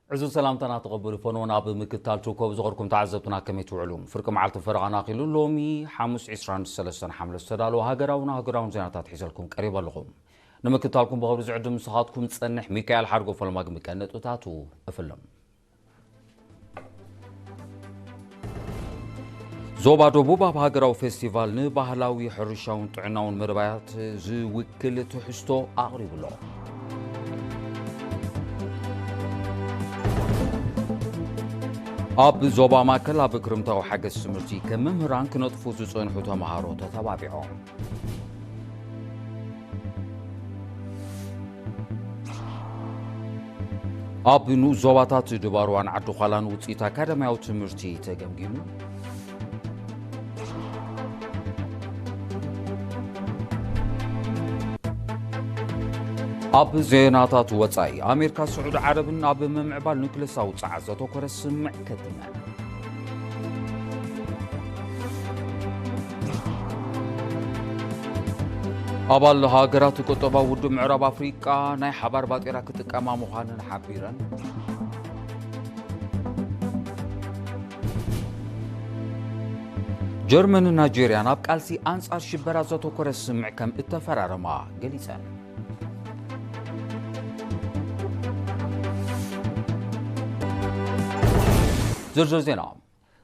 ዕዙዝ ሰላምታና ተቐበሉ። ፈኖን ኣብ ምክትታል ትርከቡ ዝኸርኩም ተዓዘብትና ከመይ ትውዕሉ? ፍርቂ መዓልቲ ፈረቓና ኣኺሉ ሎሚ ሓሙስ ዕስራን ሰለስተን ሓምለ ዝተዳለወ ሃገራውን ኣህጉራውን ዜናታት ሒዘልኩም ቀሪበ ኣለኹ። ንምክትታልኩም ብኽብሪ ዝዕድም ንስኻትኩም ዝጸንሕ ሚካኤል ሓድጎ። ፈለማ ግን ቀንዲ ነጥብታቱ እፍልም። ዞባ ደቡብ ኣብ ሃገራዊ ፌስቲቫል ንባህላዊ ሕርሻውን ጥዕናውን መደባያት ዝውክል ትሕዝቶ ኣቕሪቡ ኣሎ። ኣብ ዞባ ማእከል ኣብ ክረምታዊ ሓገዝ ትምህርቲ ከም መምህራን ክነጥፉ ዝጸንሑ ተምሃሮ ተተባቢዖም። ኣብ ንኡስ ዞባታት ድባርዋን ዓዲ ዃላን ውጽኢት ኣካዳሚያዊ ትምህርቲ ተገምጊሙ። ኣብ ዜናታት ወጻኢ፣ ኣሜሪካ ስዑዲ ዓረብን ኣብ ምምዕባል ኑክለሳዊ ጸዓት ዘተኮረ ስምምዕ ከቲመን። ኣባል ሃገራት ቁጠባዊ ውድብ ምዕራብ ኣፍሪቃ ናይ ሓባር ባጤራ ክጥቀማ ምዃነን ሓቢረን። ጀርመንን ናይጄርያን ኣብ ቃልሲ ኣንጻር ሽበራ ዘተኮረ ስምምዕ ከም እተፈራረማ ገሊጸን። ዝርዝር ዜና።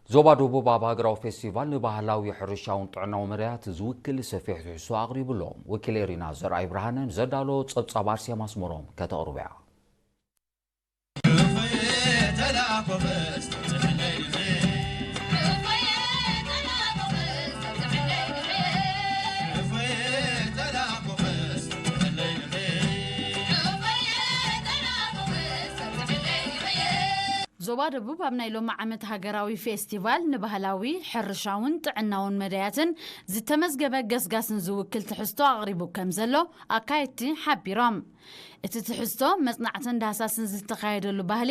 ዞባ ደቡብ ኣብ ሃገራዊ ፌስቲቫል ንባህላዊ ሕርሻውን ጥዕናዊ መዳያት ዝውክል ሰፊሕ ትሕዝቶ ኣቕሪቡ ኣሎ። ወኪል ኤሪና ዘርኣይ ብርሃነ ንዘዳሎ ጸብጻብ ኣርሴማ ኣስመሮም ከተቕርቦ እያ። ዞባ ደቡብ ኣብ ናይ ሎሚ ዓመት ሃገራዊ ፌስቲቫል ንባህላዊ፣ ሕርሻውን ጥዕናውን መዳያትን ዝተመዝገበ ገስጋስን ዝውክል ትሕዝቶ ኣቕሪቡ ከም ዘሎ ኣካየድቲ ሓቢሮም። እቲ ትሕዝቶ መጽናዕትን ዳህሳስን ዝተኻየደሉ ባህሊ፣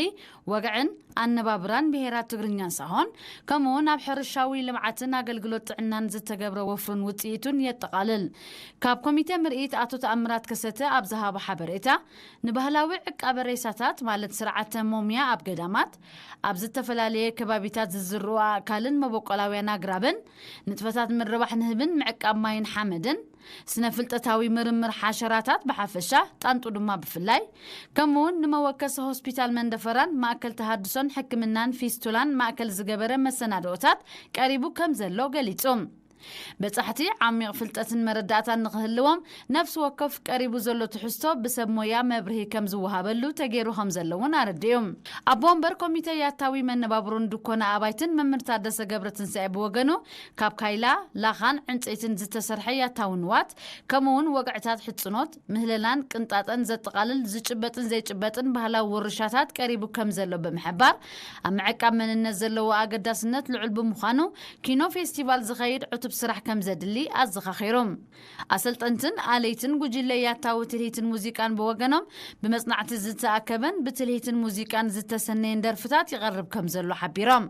ወግዕን ኣነባብራን ብሄራት ትግርኛን ሳሆን፣ ከምኡውን ኣብ ሕርሻዊ ልምዓትን ኣገልግሎት ጥዕናን ዝተገብረ ወፍርን ውጽኢቱን የጠቓልል። ካብ ኮሚቴ ምርኢት ኣቶ ተኣምራት ከሰተ ኣብ ዝሃቦ ሓበሬታ፣ ንባህላዊ ዕቃበ ሬሳታት ማለት ስርዓተ ሞምያ ኣብ ገዳማት፣ ኣብ ዝተፈላለየ ከባቢታት ዝዝርኡ ኣእካልን መበቆላውያን ኣግራብን፣ ንጥፈታት ምርባሕ ንህብን ምዕቃብ ማይን ሓመድን፣ ስነ ፍልጠታዊ ምርምር ሓሸራታት ብሓፈሻ፣ ጣንጡ ድማ ብፍላይ፣ ከምኡውን ንመወከሲ ሆስፒታል መንደፈራን ማእከል ተሃድሶን ሕክምናን ፊስቱላን ማእከል ዝገበረ መሰናድኦታት ቀሪቡ ከም ዘሎ ገሊጹ። በጻሕቲ ዓሚቕ ፍልጠትን መረዳእታን ንኽህልዎም ነፍሲ ወከፍ ቀሪቡ ዘሎ ትሕዝቶ ብሰብ ሞያ መብርሂ ከም ዝወሃበሉ ተገይሩ ከም ዘሎ እውን ኣረዲኡ። ኣቦ ወንበር ኮሚተ ያታዊ መነባብሮን ድኮና ኣባይትን መምህር ታደሰ ገብረትንሳኤ ብወገኑ፣ ካብ ካይላ፣ ላኻን ዕንጸይትን ዝተሰርሐ ያታዊ ንዋት፣ ከምኡውን ወግዕታት ሕጽኖት፣ ምህለላን ቅንጣጠን ዘጠቓልል ዝጭበጥን ዘይጭበጥን ባህላዊ ውርሻታት ቀሪቡ ከም ዘሎ ብምሕባር፣ ኣብ ምዕቃብ መንነት ዘለዎ ኣገዳስነት ልዑል ብምዃኑ፣ ኪኖ ፌስቲቫል ዝኸይድ ዕቱብ ስራሕ ከም ዘድሊ ኣዘኻኺሩ። ኣሰልጠንትን ኣለይትን ጉጅለ ያታዊ ትልሂትን ሙዚቃን ብወገኖም፣ ብመጽናዕቲ ዝተኣከበን ብትልሂትን ሙዚቃን ዝተሰነየን ደርፍታት ይቐርብ ከም ዘሎ ሓቢሮም።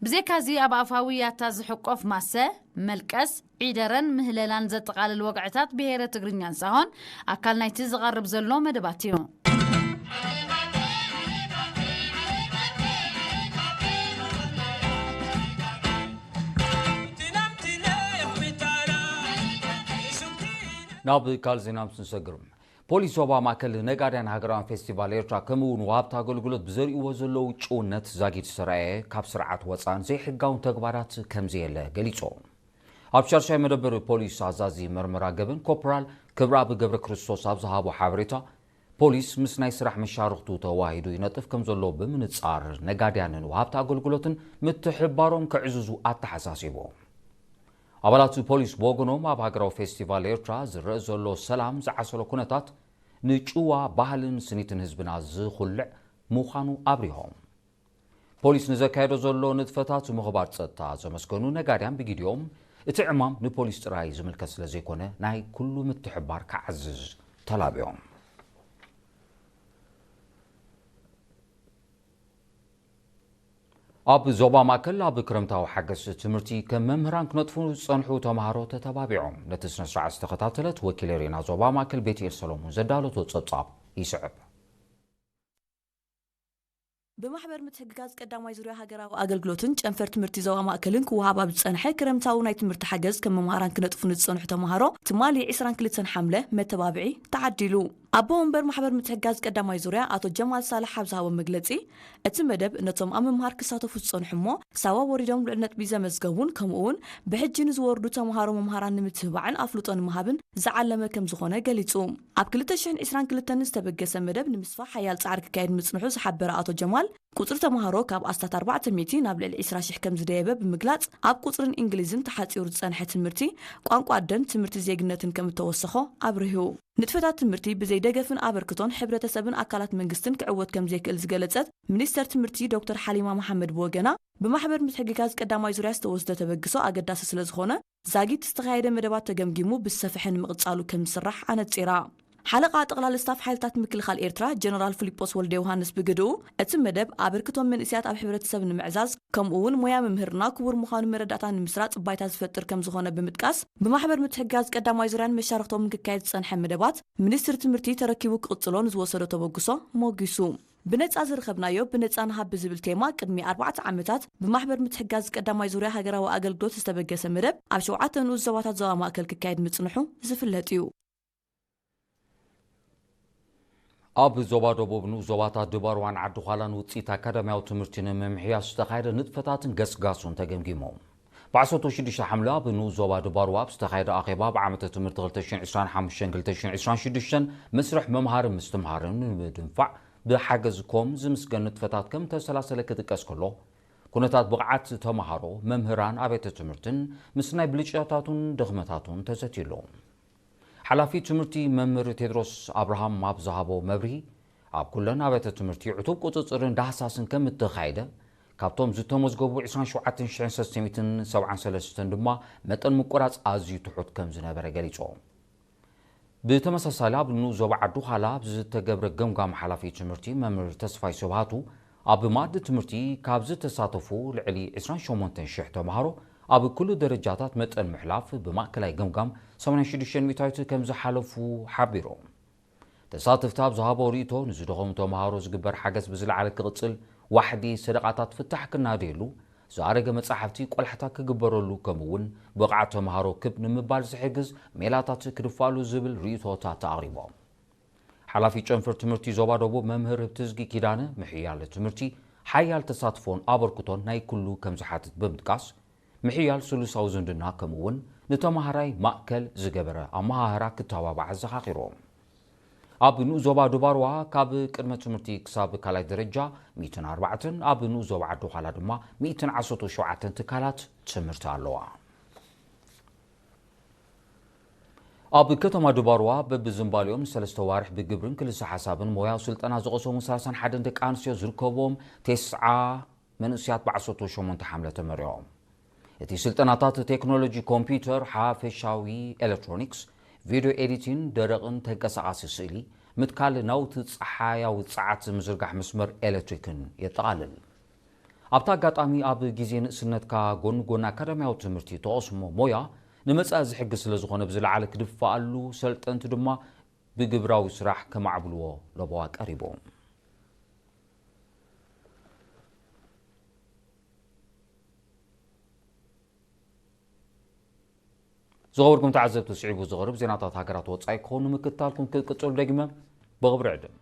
ብዘይካዚ ኣብ ኣፋዊ ያታ ዝሕቆፍ ማሰ፣ መልቀስ፣ ዒደረን ምህለላን ዘጠቓልል ወግዕታት ብሄረ ትግርኛን ሳሆን ኣካል ናይቲ ዝቐርብ ዘሎ መደባት እዩ። ናብ ካልእ ዜና ምስ ንሰግር፣ ፖሊስ ዞባ ማእከል ነጋድያን ሃገራውያን ፌስቲቫል ኤርትራ ከምኡ እውን ወሃብቲ ኣገልግሎት ብዘርእዎ ዘለዉ ጭውነት ዛጊድ ዝተራእየ ካብ ስርዓት ወፃእን ዘይሕጋውን ተግባራት ከምዘየለ ገሊጹ። ኣብ ሻርሻይ መደበር ፖሊስ ኣዛዚ መርመራ ገበን ኮፕራል ክብረኣብ ገብረ ክርስቶስ ኣብ ዝሃቦ ሓበሬታ፣ ፖሊስ ምስ ናይ ስራሕ መሻርኽቱ ተዋሂዱ ይነጥፍ ከም ዘሎ ብምንጻር፣ ነጋድያንን ወሃብቲ ኣገልግሎትን ምትሕብባሮም ከዕዝዙ ኣተሓሳሲቡ። ኣባላት ፖሊስ ብወገኖም፣ ኣብ ሃገራዊ ፌስቲቫል ኤርትራ ዝረአ ዘሎ ሰላም ዝዓሰሎ ኩነታት ንጭዋ ባህልን ስኒትን ህዝብና ዝኹልዕ ምዃኑ ኣብሪሆም። ፖሊስ ንዘካየዶ ዘሎ ንጥፈታት ምኽባር ጸጥታ ዘመስገኑ ነጋድያን ብጊዲኦም፣ እቲ ዕማም ንፖሊስ ጥራይ ዝምልከት ስለ ዘይኮነ፣ ናይ ኩሉ ምትሕብባር ክዓዝዝ ተላብዮም። ኣብ ዞባ ማእከል ኣብ ክረምታዊ ሓገዝ ትምህርቲ ከም መምህራን ክነጥፉ ዝጸንሑ ተምሃሮ ተተባቢዖም። ነቲ ስነ ስርዓት ዝተኸታተለት ወኪል ኤሪና ዞባ ማእከል ቤትኤል ሰሎሞን ዘዳለቶ ጸብጻብ ይስዕብ። ብማሕበር ምትሕግጋዝ ቀዳማይ ዙርያ ሃገራዊ ኣገልግሎትን ጨንፈር ትምህርቲ ዞባ ማእከልን ክወሃብ ኣብ ዝጸንሐ ክረምታዊ ናይ ትምህርቲ ሓገዝ ከም መምሃራን ክነጥፉ ንዝጸንሑ ተምሃሮ ትማሊ ዕስራን ክልተን ሓምለ መተባብዒ ተዓዲሉ። ኣቦ ወንበር ማሕበር ምትሕግጋዝ ቀዳማይ ዙርያ ኣቶ ጀማል ሳልሕ ኣብ ዝሃቦ መግለጺ፣ እቲ መደብ ነቶም ኣብ ምምሃር ክሳተፉ ዝጸንሑ እሞ ክሳብ ወሪዶም ልዑል ነጥቢ ዘመዝገቡን ከምኡ እውን ብሕጂ ንዝወርዱ ተምሃሮ መምሃራን ንምትብባዕን ኣፍልጦ ንምሃብን ዝዓለመ ከም ዝኾነ ገሊጹ። ኣብ ክልተ ሽሕን ዕስራን ክልተን ዝተበገሰ መደብ ንምስፋሕ ሓያል ጻዕሪ ክካየድ ምጽንሑ ዝሓበረ ኣቶ ጀማል፣ ቁጽሪ ተምሃሮ ካብ ኣስታት ኣርባዕተ ሚእቲ ናብ ልዕሊ ዕስራ ሽሕ ከም ዝደየበ ብምግላጽ፣ ኣብ ቁጽርን እንግሊዝን ተሓጺሩ ዝጸንሐ ትምህርቲ ቋንቋ ኣደን ትምህርቲ ዜግነትን ከም እተወሰኾ ኣብሪሁ። ንጥፈታት ትምህርቲ ብዘይ ደገፍን ኣበርክቶን ሕብረተሰብን ኣካላት መንግስትን ክዕወት ከም ዘይክእል ዝገለጸት ሚኒስተር ትምህርቲ ዶክተር ሓሊማ መሓመድ ብወገና፣ ብማሕበር ምትሕግጋዝ ቀዳማይ ዙርያ ዝተወስደ ተበግሶ ኣገዳሲ ስለ ዝኾነ፣ ዛጊት ዝተኻየደ መደባት ተገምጊሙ ብዝሰፍሐ ንምቕጻሉ ከም ዝስራሕ ኣነጺራ። ሓለቓ ጠቕላሊ ስታፍ ሓይልታት ምክልኻል ኤርትራ ጀነራል ፊሊጶስ ወልደ ዮሃንስ ብግድኡ፣ እቲ መደብ ኣበርክቶ መንእሰያት ኣብ ሕብረተሰብ ንምዕዛዝ፣ ከምኡ እውን ሞያ ምምህርና ክቡር ምዃኑ መረዳእታ ንምስራጽ ባይታ ዝፈጥር ከም ዝኾነ ብምጥቃስ፣ ብማሕበር ምትሕግጋዝ ቀዳማይ ዙርያን መሻርኽቶምን ክካየድ ዝጸንሐ መደባት፣ ሚኒስትሪ ትምህርቲ ተረኪቡ ክቕጽሎ ንዝወሰዶ ተበግሶ ሞጊሱ። ብነጻ ዝረኸብናዮ ብነጻ ንሃብ ብዝብል ቴማ ቅድሚ ኣርባዕተ ዓመታት ብማሕበር ምትሕግጋዝ ቀዳማይ ዙርያ ሃገራዊ ኣገልግሎት ዝተበገሰ መደብ ኣብ ሸውዓተ ንኡስ ዞባታት ዞባ ማእከል ክካየድ ምጽንሑ ዝፍለጥ እዩ። ኣብ ዞባ ደቡብ ንኡስ ዞባታት ድባርዋን ዓዲ ዃላን ውጽኢት ኣካዳሚያዊ ትምህርቲ ንምምሕያሽ ዝተኻየደ ንጥፈታትን ገስጋሱን ተገምጊሞም። ብዓሰርተ ሽዱሽተ ሓምለ ኣብ ንኡስ ዞባ ድባርዋ ኣብ ዝተኻየደ ኣኼባ፣ ኣብ ዓመተ ትምህርቲ ክልተ ሽሕን ዕስራን ሓሙሽተን ክልተ ሽሕን ዕስራን ሽዱሽተን መስርሕ መምሃርን ምስትምሃርን ንምድንፋዕ ብሓገዝ ኮም ዝምስገን ንጥፈታት ከም ተሰላሰለ ክጥቀስ ከሎ፣ ኩነታት ብቕዓት ተምሃሮ፣ መምህራን፣ ኣብያተ ትምህርትን ምስ ናይ ብልጫታቱን ድኽመታቱን ተዘትዩሉ። ሓላፊ ትምህርቲ መምህር ቴድሮስ ኣብርሃም ኣብ ዝሃቦ መብርሂ፣ ኣብ ኩለን ኣብያተ ትምህርቲ ዕቱብ ቁጽጽርን ዳህሳስን ከም እተኻየደ፣ ካብቶም ዝተመዝገቡ ዕስራን ሸውዓተን ሽሕን ሰለስተ ሚእትን ሰብዓን ሰለስተን ድማ መጠን ምቁራጽ ኣዝዩ ትሑት ከም ዝነበረ ገሊጾም። ብተመሳሳሊ ኣብ ንኡስ ዞባ ዓዲ ዃላ ኣብ ዝተገብረ ገምጋም ሓላፊ ትምህርቲ መምህር ተስፋይ ስብሃቱ፣ ኣብ መኣዲ ትምህርቲ ካብ ዝተሳተፉ ልዕሊ ዕስራን ሸሞንተን ሽሕ ተምሃሮ ኣብ ኩሉ ደረጃታት መጠን ምሕላፍ ብማእከላይ ገምጋም ሰማንያን ሽዱሽተን ሚእታዊት ከም ዝሓለፉ ሓቢሮም። ተሳተፍቲ ኣብ ዝሃቦ ርእይቶ፣ ንዝደኸሙ ተምሃሮ ዝግበር ሓገዝ ብዝለዓለ ክቕጽል፣ ዋሕዲ ሰደቓታት ፍታሕ ክናደየሉ፣ ዝኣረገ መጻሕፍቲ ቆላሕታ ክግበረሉ፣ ከምኡ እውን ብቕዓት ተምሃሮ ክብ ንምባል ዝሕግዝ ሜላታት ክድፋሉ ዝብል ርእይቶታት ኣቕሪቦም። ሓላፊ ጨንፈር ትምህርቲ ዞባ ደቡብ መምህር ህብትዝጊ ኪዳነ፣ ምሕያል ትምህርቲ ሓያል ተሳትፎን ኣበርክቶን ናይ ኩሉ ከም ዝሓትት ብምጥቃስ፣ ምሕያል ስሉሳዊ ዝምድና ከምኡ እውን ንተምሃራይ ማእከል ዝገበረ ኣመሃህራ ክተባባዕ ኣዘኻኺሮም። ኣብ ንኡስ ዞባ ድባርዋ ካብ ቅድመ ትምህርቲ ክሳብ ካልኣይ ደረጃ ሚእትን ኣርባዕተን፣ ኣብ ንኡስ ዞባ ዓዲ ዃላ ድማ ሚእትን ዓሰርተ ሸውዓተን ትካላት ትምህርቲ ኣለዋ። ኣብ ከተማ ድባርዋ በብዝንባሌኦም ንሰለስተ ዋርሕ ብግብርን ክልሰ ሓሳብን ሞያዊ ስልጠና ዝቐሰሙ ሰላሳን ሓደን ደቂ ኣንስትዮ ዝርከብዎም ተስዓ መንእሰያት ብዓሰርተ ሸሞንተ ሓምለ ተመሪቖም። እቲ ስልጠናታት ቴክኖሎጂ ኮምፒውተር፣ ሓፈሻዊ ኤሌክትሮኒክስ፣ ቪድዮ ኤዲቲን፣ ደረቕን ተንቀሳቓሲ ስእሊ፣ ምትካል ናውቲ ጸሓያዊ ጸዓት፣ ምዝርጋሕ መስመር ኤሌክትሪክን የጠቓልል። ኣብቲ ኣጋጣሚ ኣብ ግዜ ንእስነትካ ጎኒ ጎኒ ኣካዳሚያዊ ትምህርቲ ተቐስሞ ሞያ ንመጻኢ ዝሕግዝ ስለ ዝኾነ ብዝለዓለ ክድፋኣሉ፣ ሰልጠንቲ ድማ ብግብራዊ ስራሕ ከማዕብልዎ ለበዋ ቀሪቡ። ዝኸበርኩም ተዓዘብቲ፣ ስዒቡ ዝቐርብ ዜናታት ሃገራት ወጻኢ ክኾኑ ምክትታልኩም ክትቅጽሉ ደጊመ ብኽብሪ ዕድም።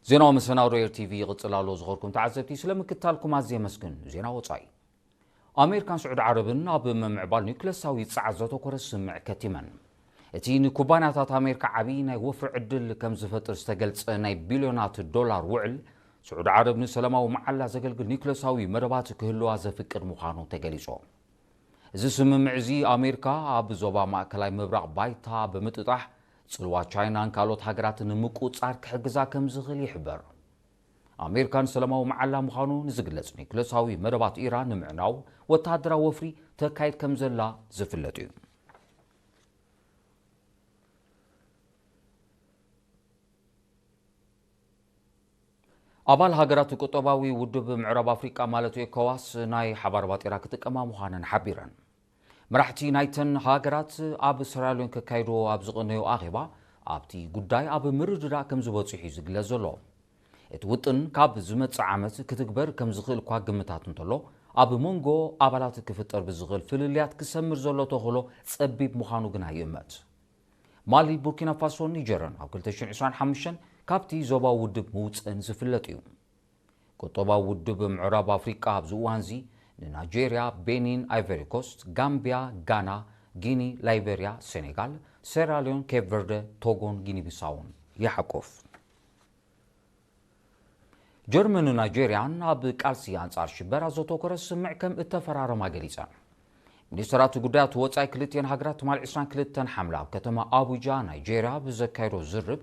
ዜናዊ መሰናዶ ኤር ቲቪ ይቕጽል ኣሎ። ዝኸበርኩም ተዓዘብቲ፣ ስለ ምክትታልኩም ኣዝየ የመስግን። ዜና ወጻኢ። ኣሜሪካን ስዑዲ ዓረብን ኣብ ምምዕባል ኒውክለሳዊ ጸዓት ዘተኮረ ስምምዕ ከቲመን። እቲ ንኩባንያታት ኣሜሪካ ዓቢ ናይ ወፍሪ ዕድል ከም ዝፈጥር ዝተገልጸ ናይ ቢልዮናት ዶላር ውዕል፣ ስዑዲ ዓረብ ንሰላማዊ መዓላ ዘገልግል ኒውክለሳዊ መደባት ክህልዋ ዘፍቅድ ምዃኑ ተገሊጹ። እዚ ስምምዕ እዚ ኣሜሪካ ኣብ ዞባ ማእከላይ ምብራቕ ባይታ ብምጥጣሕ፣ ጽልዋ ቻይናን ካልኦት ሃገራትን ንምቁጽጻር ክሕግዛ ከም ዝኽእል ይሕበር። ኣሜሪካ ንሰላማዊ መዓላ ምዃኑ ንዝግለጽ ኒውክለሳዊ መደባት ኢራን ንምዕናው ወተሃደራዊ ወፍሪ ተካይድ ከም ዘላ ዝፍለጥ እዩ። ኣባል ሃገራት ቁጠባዊ ውድብ ምዕራብ ኣፍሪቃ ማለት ኤኮዋስ ናይ ሓባር ባጤራ ክጥቀማ ምዃነን ሓቢረን። መራሕቲ ናይተን ሃገራት ኣብ ሰራልዮን ከካይድዎ ኣብ ዝቐነዮ ኣኼባ ኣብቲ ጉዳይ ኣብ ምርድዳእ ከም ዝበጽሑ እዩ ዝግለጽ ዘሎ። እቲ ውጥን ካብ ዝመጽእ ዓመት ክትግበር ከም ዝኽእል እኳ ግምታት እንተሎ፣ ኣብ መንጎ ኣባላት ክፍጠር ብዝኽእል ፍልልያት ክሰምር ዘሎ ተኽእሎ ጸቢብ ምዃኑ ግና ይእመት። ማሊ፣ ቡርኪና ፋሶን ኒጀርን ኣብ ክልተ ሽሕን ዕስራን ሓሙሽተን ካብቲ ዞባዊ ውድብ ምውጽእን ዝፍለጥ እዩ። ቁጠባዊ ውድብ ምዕራብ ኣፍሪቃ ኣብዚ እዋንዚ ንናይጄርያ፣ ቤኒን፣ ኣይቨሪ ኮስት፣ ጋምቢያ፣ ጋና፣ ጊኒ፣ ላይቤርያ፣ ሴኔጋል፣ ሴራሊዮን፣ ኬፕ ቨርደ፣ ቶጎን ጊኒ ቢሳውን ይሓቁፍ። ጀርመንን ናይጄርያን ኣብ ቃልሲ ኣንጻር ሽበራ ዘተኮረ ስምምዕ ከም እተፈራረማ ገሊጸን። ሚኒስትራት ጉዳያት ወጻኢ ክልቲኤን ሃገራት ትማሊ ዕስራን ክልተን ሓምለ ኣብ ከተማ ኣቡጃ ናይጄርያ ብዘካየዶ ዝርብ፣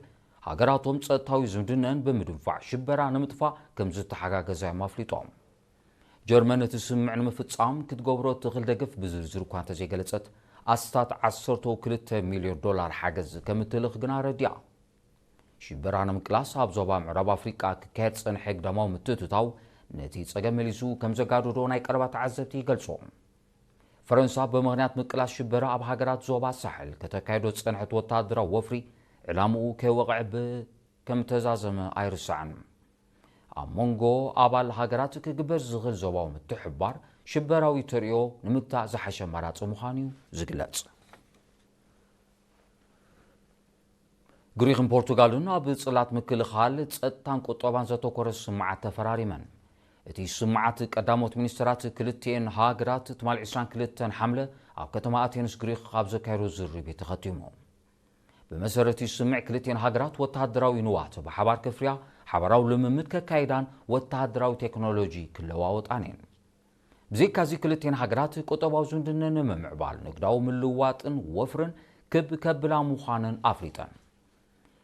ሃገራቶም ጸጥታዊ ዝምድነን ብምድንፋዕ ሽበራ ንምጥፋእ ከም ዝተሓጋገዛ እዮም ኣፍሊጦም። ጀርመን እቲ ስምምዕ ንምፍጻም ክትገብሮ እትኽእል ደገፍ ብዝርዝር እኳ እንተዘይገለጸት፣ ኣስታት ዓሰርተ ክልተ ሚልዮን ዶላር ሓገዝ ከም እትልእኽ ግና ኣረዲኣ። ሽበራ ንምቅላስ ኣብ ዞባ ምዕራብ ኣፍሪቃ ክካየድ ዝጸንሐ ግዳማዊ ምትእትታው ነቲ ጸገም መሊሱ ከም ዘጋደዶ ናይ ቀረባ ተዓዘብቲ ይገልጹ። ፈረንሳ ብምኽንያት ምቅላስ ሽበራ ኣብ ሃገራት ዞባ ሳሕል ከተካይዶ ዝጸንሐት ወተሃደራዊ ወፍሪ ዕላምኡ ከይወቕዐ ብ-፣ ከም እተዛዘመ ኣይርሳዕን። ኣብ መንጎ ኣባል ሃገራት ክግበር ዝኽእል ዞባዊ ምትሕብባር ሽበራዊ ተርእዮ ንምግታእ ዝሓሸ ኣማራጺ ምዃኑ እዩ ዝግለጽ። ግሪኽን ፖርቱጋልን ኣብ ጽላት ምክልኻል፣ ጸጥታን ቁጠባን ዘተኮረ ስምምዓት ተፈራሪመን። እቲ ስምምዓት ቀዳሞት ሚኒስትራት ክልቲኤን ሃገራት ትማሊ ዕስራን ክልተን ሓምለ ኣብ ከተማ ኣቴንስ ግሪኽ ኣብ ዘካየዶ ዝርብ እዩ ተኸቲሙ። ብመሰረት እቲ ስምምዕ ክልቲኤን ሃገራት ወተሃደራዊ ንዋት ብሓባር ከፍርያ፣ ሓባራዊ ልምምድ ከካይዳን ወተሃደራዊ ቴክኖሎጂ ክለዋወጣን እየን። ብዘይካዚ ክልቲኤን ሃገራት ቁጠባዊ ዝምድነን ንምምዕባል ንግዳዊ ምልውዋጥን ወፍርን ክብ ከብላ ምዃነን ኣፍሊጠን።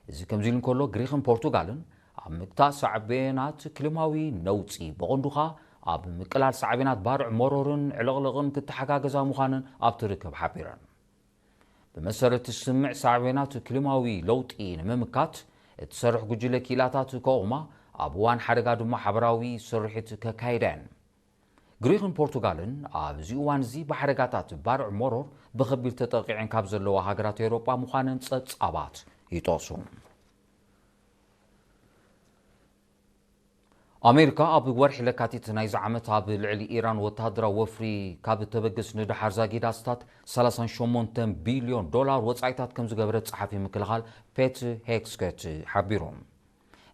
እዚ ከምዚ ኢሉ እንከሎ፣ ግሪኽን ፖርቱጋልን ኣብ ምግታእ ሳዕቤናት ክሊማዊ ነውጺ፣ ብቐንዱ ኸኣ ኣብ ምቅላል ሳዕቤናት ባርዕ መሮርን ዕልቕልቕን ክተሓጋገዛ ምዃነን ኣብቲ ርክብ ሓቢረን። ብመሰረት ስምምዕ ሳዕቤናት ክሊማዊ ለውጢ ንምምካት እትሰርሕ ጉጅለ ክኢላታት ከቑማ፣ ኣብ እዋን ሓደጋ ድማ ሓበራዊ ስርሒት ከካይዳ እየን። ግሪኽን ፖርቱጋልን ኣብዚ እዋን እዚ ብሓደጋታት ባርዕ መሮር ብኸቢድ ተጠቂዐን ካብ ዘለዋ ሃገራት ኤውሮጳ ምዃነን ጸብጻባት ይጠቕሱ። ኣሜሪካ ኣብ ወርሒ ለካቲት ናይዚ ዓመት ኣብ ልዕሊ ኢራን ወተሃደራዊ ወፍሪ ካብ ተበግስ ንደሓር ዛጊድ ኣስታት ሰላሳን ሸሞንተን ቢልዮን ዶላር ወጻኢታት ከም ዝገበረት ጸሓፊ ምክልኻል ፔት ሄግስከት ሓቢሩ።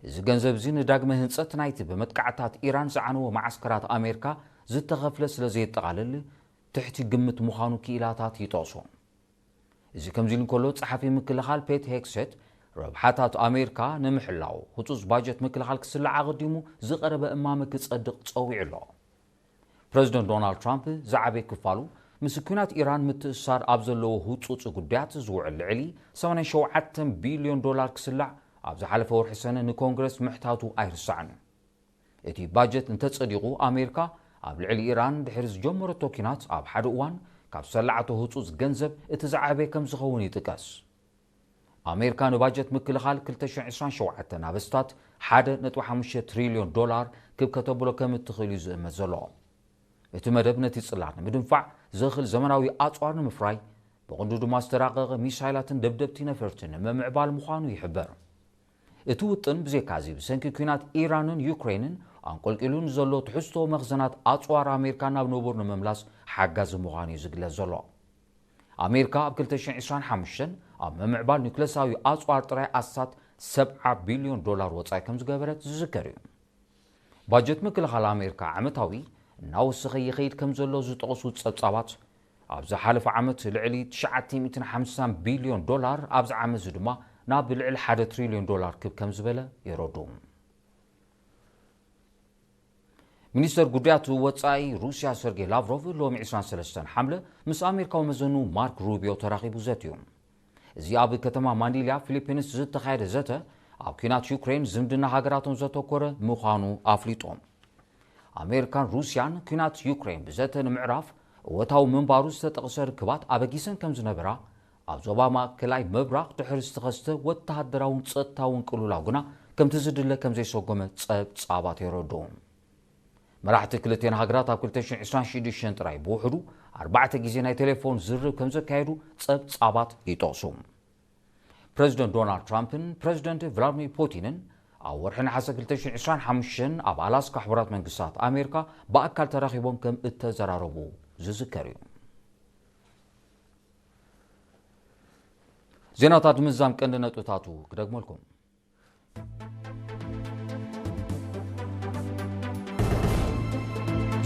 እዚ ገንዘብ እዚ ንዳግመ ህንጸት ናይቲ ብመጥቃዕታት ኢራን ዝዓነወ መዓስከራት ኣሜሪካ ዝተኸፍለ ስለ ዘየጠቓልል፣ ትሕቲ ግምት ምዃኑ ክኢላታት ይጠቕሱ። እዚ ከምዚ ኢሉ እንከሎ፣ ጸሓፊ ምክልኻል ፔት ሄግሴት፣ ረብሓታት ኣሜሪካ ንምሕላው ህጹጽ ባጀት ምክልኻል ክስላዕ ኣቐዲሙ ዝቐረበ እማመ ክጸድቕ ጸዊዑ ኣሎ። ፕረዚደንት ዶናልድ ትራምፕ ዝዓበየ ክፋሉ ምስ ኲናት ኢራን ምትእስሳር ኣብ ዘለዎ ህጹጽ ጉዳያት ዝውዕል ልዕሊ ሰማንያን ሸውዓተን ቢልዮን ዶላር ክስላዕ ኣብ ዝሓለፈ ወርሒ ሰነ ንኮንግረስ ምሕታቱ ኣይርሳዕን። እቲ ባጀት እንተጸዲቑ፣ ኣሜሪካ ኣብ ልዕሊ ኢራን ድሕሪ ዝጀመረቶ ኲናት ኣብ ሓደ እዋን ካብ ዝሰላዓቶ ህጹጽ ገንዘብ እቲ ዝዓበየ ከም ዝኸውን ይጥቀስ። ኣሜሪካ ንባጀት ምክልኻል ክልተ ሽሕን ዕስራን ሸውዓተን ኣበስታት ሓደ ነጥቢ ሓሙሽተ ትሪልዮን ዶላር ክብ ከተብሎ ከም እትኽእል እዩ ዝእመት ዘሎ። እቲ መደብ ነቲ ጽላት ንምድንፋዕ ዘኽእል ዘመናዊ ኣጽዋር ንምፍራይ፣ ብቐንዱ ድማ ዝተራቐቐ ሚሳይላትን ደብደብቲ ነፈርትን ንምምዕባል ምዃኑ ይሕበር። እቲ ውጥን ብዘይካዚ ብሰንኪ ኲናት ኢራንን ዩክሬንን ኣንቆልቂሉ ንዘሎ ትሕዝቶ መኽዘናት ኣጽዋር ኣሜሪካ ናብ ንቡር ንምምላስ ሓጋዚ ምዃኑ እዩ ዝግለጽ ዘሎ። ኣሜሪካ ኣብ ክልተ ሽሕን ዕስራን ሓሙሽተን ኣብ ምምዕባል ኒውክለሳዊ ኣጽዋር ጥራይ ኣስታት ሰብዓ ቢልዮን ዶላር ወጻኢ ከም ዝገበረት ዝዝከር እዩ። ባጀት ምክልኻል ኣሜሪካ ዓመታዊ እናወሰኸ ይኸይድ ከም ዘሎ ዝጠቕሱ ጸብጻባት፣ ኣብ ዝሓለፈ ዓመት ልዕሊ ትሽዓተ ሚእትን ሓምሳን ቢልዮን ዶላር፣ ኣብዚ ዓመት እዚ ድማ ናብ ልዕሊ ሓደ ትሪልዮን ዶላር ክብ ከም ዝበለ የረድኡ። ሚኒስተር ጉዳያት ወጻኢ ሩስያ ሰርጌይ ላቭሮቭ ሎሚ ዕስራን ሰለስተን ሓምለ ምስ ኣሜሪካዊ መዘኑ ማርክ ሩቢዮ ተራኺቡ ዘትዩ። እዚ ኣብ ከተማ ማኒላ ፊሊፒንስ ዝተኻየደ ዘተ፣ ኣብ ኲናት ዩክሬን ዝምድና ሃገራቶም ዘተኮረ ምዃኑ ኣፍሊጦም። ኣሜሪካን ሩስያን ኲናት ዩክሬን ብዘተ ንምዕራፍ እወታዊ ምንባሩ ዝተጠቕሰ ርክባት ኣበጊሰን ከም ዝነበራ፣ ኣብ ዞባ ማእከላይ ምብራቕ ድሕሪ ዝተኸስተ ወተሃደራውን ጸጥታውን ቅልውላው ግና ከምቲ ዝድለ ከም ዘይሰጎመ ጸብጻባት የረድኡ። መራሕቲ ክልቲኤን ሃገራት ኣብ ክልተ ሽሕን ዕስራን ሽዱሽተን ጥራይ ብውሕዱ ኣርባዕተ ግዜ ናይ ቴሌፎን ዝርርብ ከም ዘካየዱ ጸብጻባት ይጠቕሱ። ፕረዚደንት ዶናልድ ትራምፕን ፕረዚደንት ቭላድሚር ፑቲንን ኣብ ወርሒ ነሓሰ ክልተ ሽሕን ዕስራን ሓሙሽተን ኣብ ኣላስካ ሕቡራት መንግስታት ኣሜሪካ ብኣካል ተራኺቦም ከም እተዘራረቡ ዝዝከር እዩ። ዜናታት ምዛም ቀንዲ ነጥብታቱ ክደግመልኩም።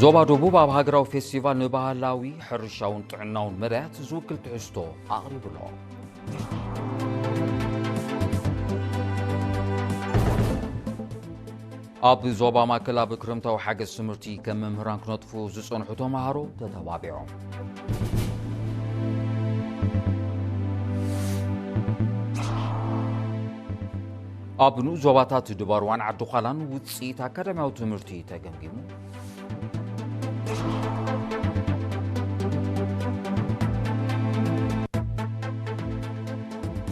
ዞባ ደቡብ ኣብ ሃገራዊ ፌስቲቫል ንባህላዊ፣ ሕርሻውን ጥዕናውን መዳያት ዝውክል ትሕዝቶ ኣቕሪቡ ኣሎ። ኣብ ዞባ ማእከል ኣብ ክረምታዊ ሓገዝ ትምህርቲ ከም መምህራን ክነጥፉ ዝጸንሑ ተማሃሮ ተተባቢዖም። ኣብ ንኡስ ዞባታት ድባርዋን ዓዲ ዃላን ውጽኢት ኣካዳሚያዊ ትምህርቲ ተገምጊሙ።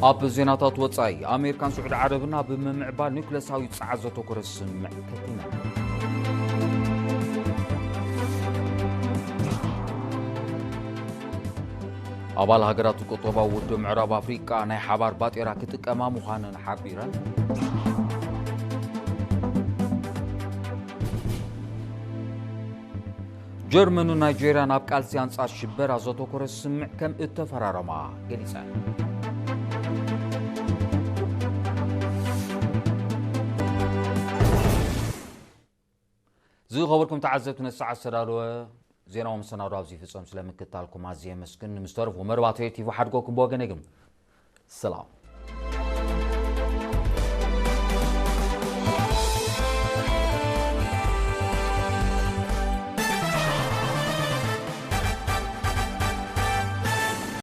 ኣብ ዜናታት ወጻኢ፣ ኣሜሪካን ስዑዲ ዓረብን ኣብ ምምዕባል ኒውክለሳዊ ጸዓት ዘተኮረ ስምምዕ ከቲመን። ኣባል ሃገራት ቁጠባዊ ውድብ ምዕራብ ኣፍሪቃ ናይ ሓባር ባጤራ ክጥቀማ ምዃነን ሓቢረን። ጀርመንን ናይጄርያን ኣብ ቃልሲ ኣንጻር ሽበራ ዘተኮረ ስምምዕ ከም እተፈራረማ ገሊጸን። ዝኸበርኩም ተዓዘብቲ፣ ነቲ ሰዓት ዝተዳለወ ዜናዊ መሰናዶ ኣብዚ ይፍጸም። ስለ ምክትታልኩም ኣዝየ የመስግን። ምስ ተረፉ መርባት ሬድዮ ቲቪ ሓድጎኩም ብወገነይ ግን ሰላም።